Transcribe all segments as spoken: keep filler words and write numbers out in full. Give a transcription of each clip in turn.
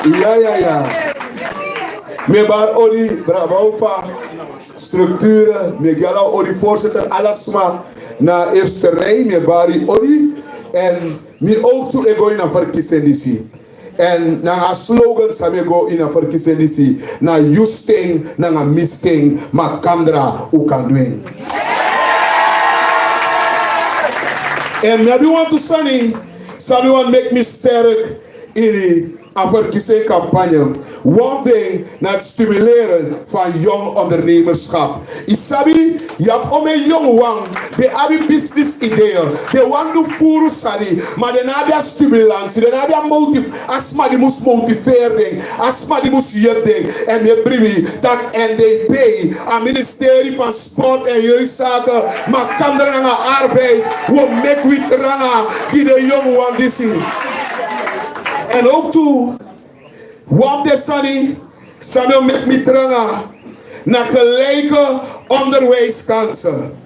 Ya, ya, ya. Mi e bari odi, brabau fu a structure, mi e gi ala odi voorzitter, ala sma na eerste rij, mi e bari odi. En mi ook tu e go ini a verkiezing disi. En nanga a slogan san mi e go ini a verkiezing disi, na yu sten nanga mi sten, makandra un kan du en. En mi abi wantu sani san mi wani meki mi sterk ini a verkiezing campagne. Wan fu den na het stimuleren van jong ondernemerschap. Yu sabi, yu abi omeni yongu wan, den abi business ideeën, den wani du furu sani, ma den no abi a stimulansi, den no abi a motiv-, a sma di mus motiveri den, a sma di mus yepi den. En mi e bribi tak' N D P, a ministerie van Sport en Jeugdzaken, makandra nanga arbeid, wi o meki wi tranga gi den yongu wan disi. En ook tu, wan fu den sani san mi o meki mi tranga na gelijke onderwijskansen.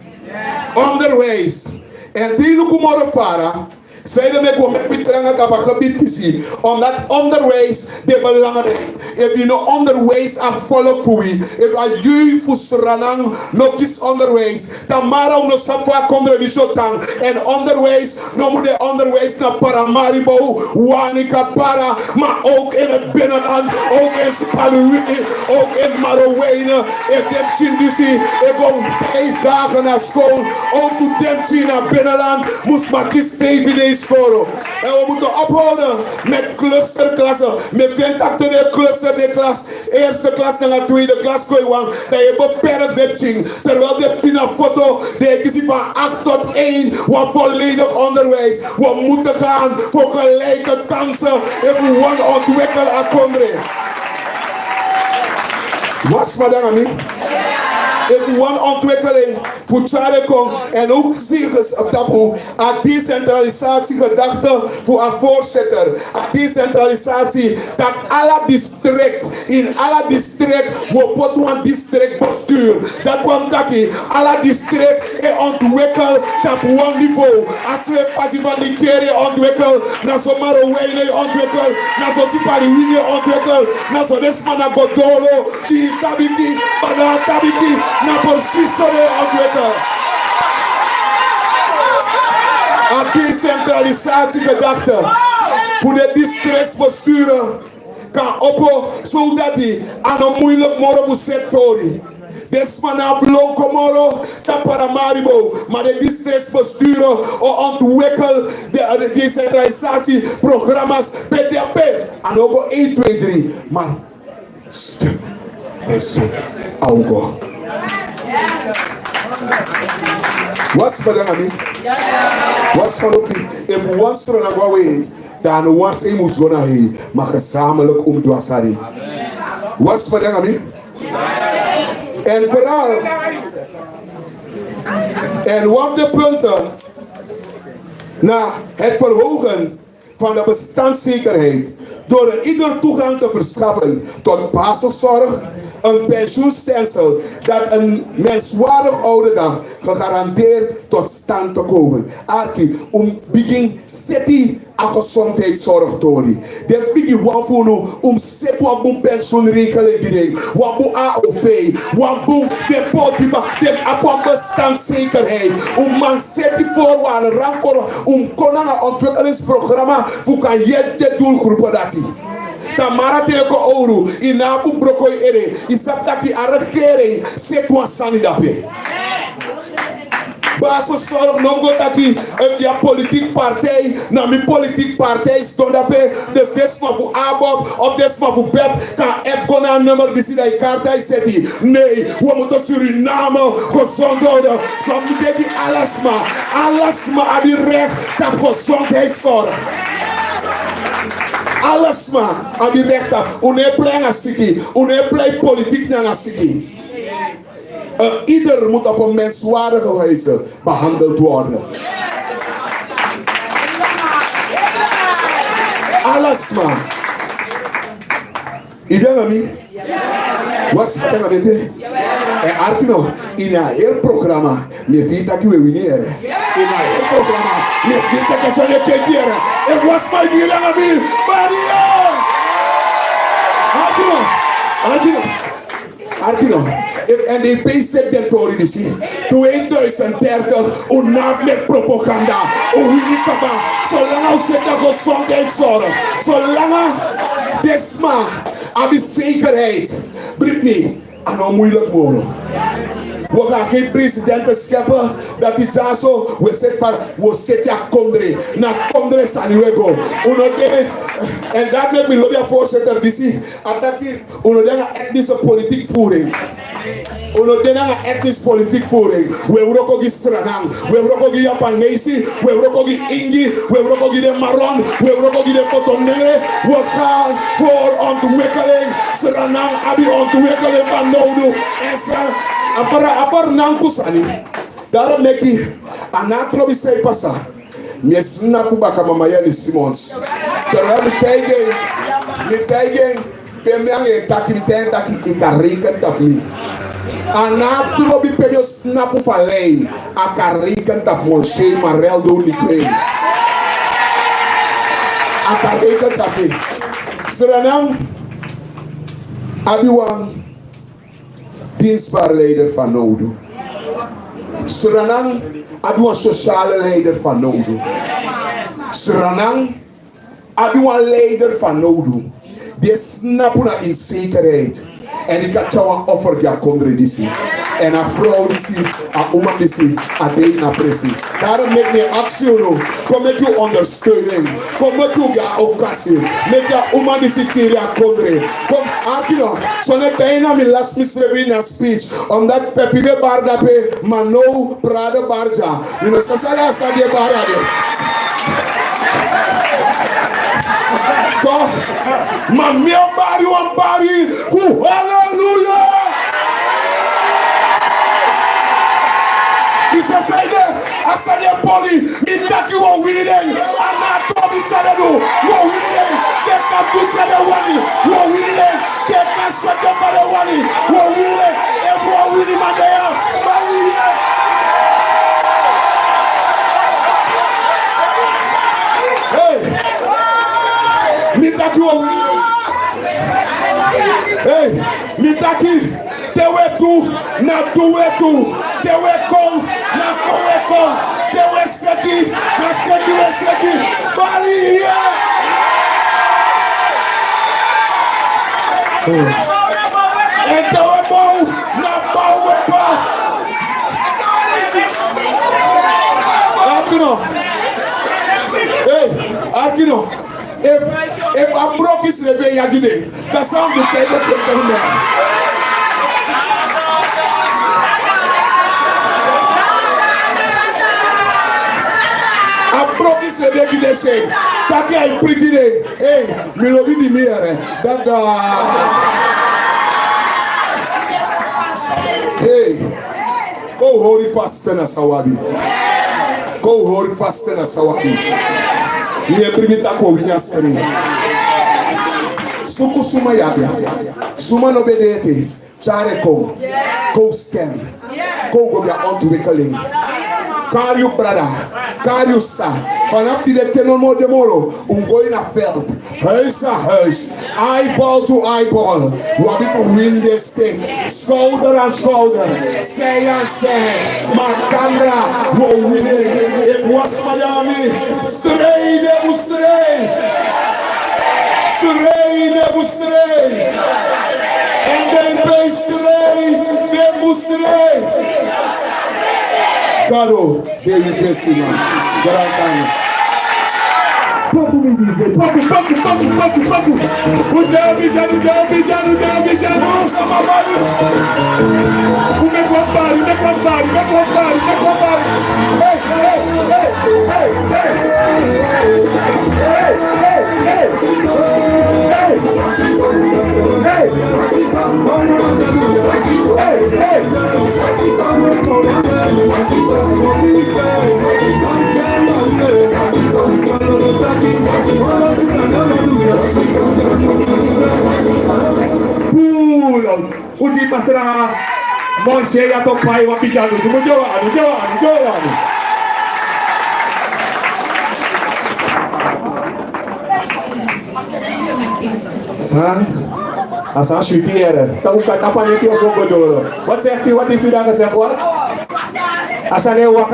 Onderwijs. En di yu luku moro fara, san ede meki wi o meki mi tranga tapu a gebied disi, omdat onderwijs de belangrijk. Efu yu no onderwijs a volk fu wi, efu a jeugd fu Sranan no kisi onderwijs, tamara un no sabi fa a kondre disi o tan. En onderwijs no mu de onderwijs na Paramaribo, Wanica, Para, maar ook in het binnenland, ook in Spaluwini, ook in Marowijne. Efu den pikin disi e go vijf dagen na school, ook tu den pikin na binnenland mus man kisi vijf dei school. En wi musu ophouden met clusterklassen. Mi e feni tak' te den cluster, den klas, eerste klas nanga tweede klas kon wan, dan yu e beperk den pikin. Terwijl den pikin na foto, den e kisi van acht tot één, wan volledig onderwijs. Wi musu gaan voor gelijke kansen, efu wi wani ontwikkel a kondre. Wan sma de nanga mi? Efu wi wani ontwikkeling fu tyari kon, en ook zeker op tapu a decentralisatiegedachte fu a voorzitter. A decentralisatie, tak' ala district, in ala district wi o poti wan districtbestuur. Dati wani taki ala district e ontwikkel tapu wan niveau. A so e pasi, van Nigeria e ontwikkel, na so Marowijne e ontwikkel, na so Spaluwini e ontwikkel, na so den sma na Godolo, Diritabiki, Badatabiki, na precies so den e ontwikkel. A decentralisatiegedachte fu den districtsbesturen kan opo, zodat a no moeilijk moro fu seti tori. Den sma no abi lon kon moro na Paramaribo, maar den districtsbesturen o ontwikkel de, de decentralisatieprogramma's pe den de ape. A no go één, twee, drie, maar step by step a o go. Wan sma de nanga mi? Wan sma lobi? Efu wan sma no go na wan wei, dan wan sma mus go na hei, maar gezamenlijk un mus du a sani. Wan sma de nanga mi? En vooral, en wan fu den punten na het verhogen van de bestaanszekerheid door een ieder toegang te verschaffen tot basiszorg, een pensioenstelsel dat een menswaardig oude dag gegarandeerd tot stand te komen. Arki, un mus bigin seti a gezondheidszorg tori. Den bigi wan fu unu, un mus seti wan bun pensioenregeling gi den, wan bun A O V, wan bun, den poti ba, den abi wan bestaanszekerheid. Un man seti voorwaarden, randvoorwaarden, un kon nanga ontwikkelingsprogramma fu kan yepi den doelgroepen dati. Tamara te yu kon owru, yu no abi fu broko yu ede, yu sabi taki a regering seti wan sani dape. Basiszorg no mus go taki, efu yu abi politiek partij, na mi politiek partij sidon dape, dus den sma fu ABOP of den sma fu BEP kan app go na a nummer disi, dan yu karta e seti. Nee, wi musu Suriname gezond houden. So mi e begi ala sma, ala sma abi recht tapu gezondheidszorg. Ala sma abi recht tapu. Un no e plei nanga siki, un no e plei politiek nanga siki. Eh, ieder moet op een menswaardige wijze behandeld worden. Ala sma. Yu de nanga mi? Wan sma de nanga mi ete? Eh, arki no, ini a heri programma mi e firi taki wi e wini, yere. Ini a heri programma mi e firi taki a sani e kenki, yere. Eh, wan sma e firi nanga mi? Maria! Arki no. Arki no. Efu N D P seti den tori disi, tweeduizend dertig, un no abi meki propaganda. Un wini kaba. Solanga un seti a gezondheidszorg, solanga den sma abi zekerheid, bribi mi, a no muilek moro. Wi o go na president te skepe, dati dyaso wi e seti, wi o seti a kondre. Na kondre sani wi e go. Un no de, en dati meki mi lobi a voorzitter disi. A taki un no de nanga etnische politiek voering. Un no de nanga etnische politiek voering. Wi e wroko gi Sranan, wi e wroko gi Yapanesi, wi e wroko gi Ingi, wi e wroko gi den Maron, wi e wroko gi den Fotonengre. Wi o go voor ontwikkeling. Sranan abi ontwikkeling fanowdu. En Sra-, a Fra-, a Frananku sani. Daarom meki a no abi trobi san e pasa. Mi e snapu baka Mama Yeni Simons. Terwijl mi taigi en, mi taigi en, pe mi anga en taki, mi taigi en taki, i kan reken tapu mi. A no abi trobi pe mi o snapu fu a lei, a kan reken tapu Monsei Marel Donikwei. A kan reken tapu mi. Sranan abi wan dienstbaar leider fanowdu. Sranan abi wan sociale leider fanowdu. Sranan abi wan leider fanowdu di e snapu na inzekerheid. En i kan tyari wan offer gi a kondre disi. En a frow disi, a uman disi, a de ini a presi. Daarom meki mi e aksi unu, kon meki un ondersteuning. Kon meki un gi a okasi. Meki a uman disi tiri a kondre. Kon, arki no. So ne bijna mi lasi misrefi na speech. Omdat Pepi ben bari dape, ma now Prado bari dya. Mi no sabi san a sani e bari a de. Toch, ma mi o bari wan bari fu hallelujah. I sabi san ede, a sani e poli. Mi taki wi o wini den. A no trobi san den du. Wi o wini den. Den kan du san den wani. Wi o wini den. Den kan seti fa den wani. Wi o wini den. Efu wi o wini, man, de ya. Bali. Hey. Mi taki wi o wini. Hey. Mi taki, te wi e du, na du wi e du. Te wi e kon, na kon wi e kon. Te wi e seti, na seti wi e seti. Bali, iya. Èn te wi e bow, na bow wi e bow. Arki no. Hey, arki no. Efu, efu a brokisrefi e yagi den, dan san un o du? Te den kon kon. A brokisrefi e gi den sei. Taki a e priti den. Hey, mi lobi di mi yere. Dada. Hey. Kon un hori fasi te na san un abi. Kon un hori fasi te na san un abi. Mi e bribi taki un o wini a stri. Suku suma yu abi. Suma no ben de ete. Tyari en kon. Kon un stem. Kon un go gi a ontwikkeling. Kari yu brada. Kari yu sisa. Fanafu tide te no moro de moro. Un go ini a veld. Huis aan huis. Eyeball to eyeball. Wi abi fu wini den stake. Schouder aan schouder. Zij aan zij. Makandra. Wi o wini. Efu wan sma de na mi, strijden fu strijden. Strijden fu strijden. En den bij strijden fu strijden. Gado. David Besima. Garantani. Papu, papu, papu, papu, papu. Uja, uja, uja, uja, uja, uja. Sama balu. Ume kwa bari, ume kwa bari, ume kwa bari, ume kwa bari. Hey, hey, hey, hey, hey. Hey, hey, hey. Hey, hey, hey. Pull out. Uji masra. Monshe ya to pai wa pijalu. Tumu jo anu, jo anu. Sa? A san switi yere. San un kan tapu a neti fu go doro. Wat zegt u, wat heeft u daar gezegd, wat? A san e waka.